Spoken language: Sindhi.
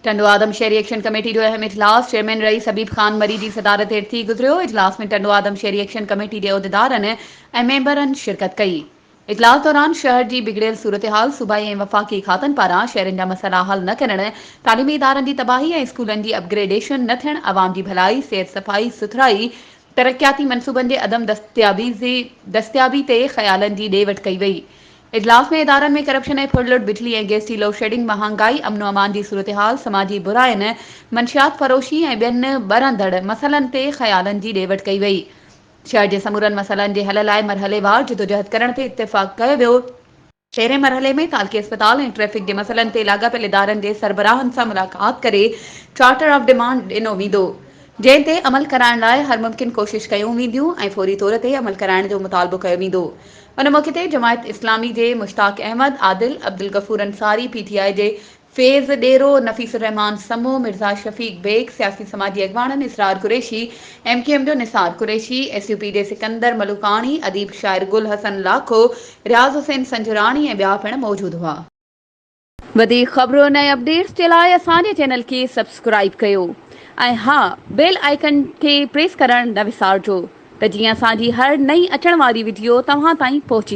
ٽنڊو آدم شهري ايڪشن ڪميٽي جو اهم اجلاس چيئرمين رئيس حبيب خان مري جي صدارت هيٺ ٿي گذريو. اجلاس ۾ ٽنڊو آدم شهري ايڪشن ڪميٽي جي عهديدارن ۽ ميمبرن شرڪت ڪئي. اجلاس دوران شهر جي بگڙيل صورتحال، صوبائي ۽ وفاقي کاتن پاران شهرين جا مسئلا حل نه ڪرڻ، تعليمي ادارن جي تباهي ۽ اسڪولن جي اپگريڊيشن نه ٿيڻ، عوام جي ڀلائي، صحت، صفائي سٿرائي، ترقياتي منصوبن جي عدم دستيابي تي خيالن جي ڏي وٺ ڪئي وئي. اجلاس ۾ ادارن ۾ ڪرپشن ۽ ڦرلٽ، بجلي ۽ گئس جي لوڊشيڊنگ، مهانگائي، امن و امان جي صورتحال، سماجي براين، منشيات فروشي ۽ ٻين ٻرندڙ مسئلن تي خيالن جي ڏي وٺ ڪئي وئي. شهر جي سمورن مسئلن جي حل لاء مرحليوار جدوجهد ڪرڻ تي اتفاق ڪيو ويو. پهرين مرحلي ۾ تعلقي اسپتال ۽ ٽريفڪ جي مسئلن تي لاڳاپيل ادارن جي سربراهن سان ملاقات ڪري چارٽر آف ڊمانڊ ڏنو ويندو، جنهن تي عمل ڪرائڻ لاء هر ممڪن ڪوشش ڪيون وينديون ۽ فوري طور تي عمل ڪرائڻ جو مطالبو ڪيو ويندو. ان موقعي تي جماعت اسلامي جي مشتاق احمد عادل، عبدالغفور انصاري، پي ٽي آء جي فيض ڏيرو، نفيس الرحمان سمو، مرزا شفيق بيگ، سياسي سماجي اڳواڻن Israr Qureshi, M Q M جو Nisar Qureshi, S U P جي سڪندر ملوڪاڻي، اديب شاعر گل حسن لاکو، رياض حسين سنجراڻي ۽ ٻيا پڻ موجود هئا. وڌيڪ خبرن ۽ اپڊيٽس جي لاء اسان جي چينل کي سبسڪرائيب ڪيو ۽ ها بيل آئيڪن کي پريس ڪرڻ نه وسارجو ته جيئن اسان جي هر نئين اچڻ واري وڊيو توهان تائين پهچي.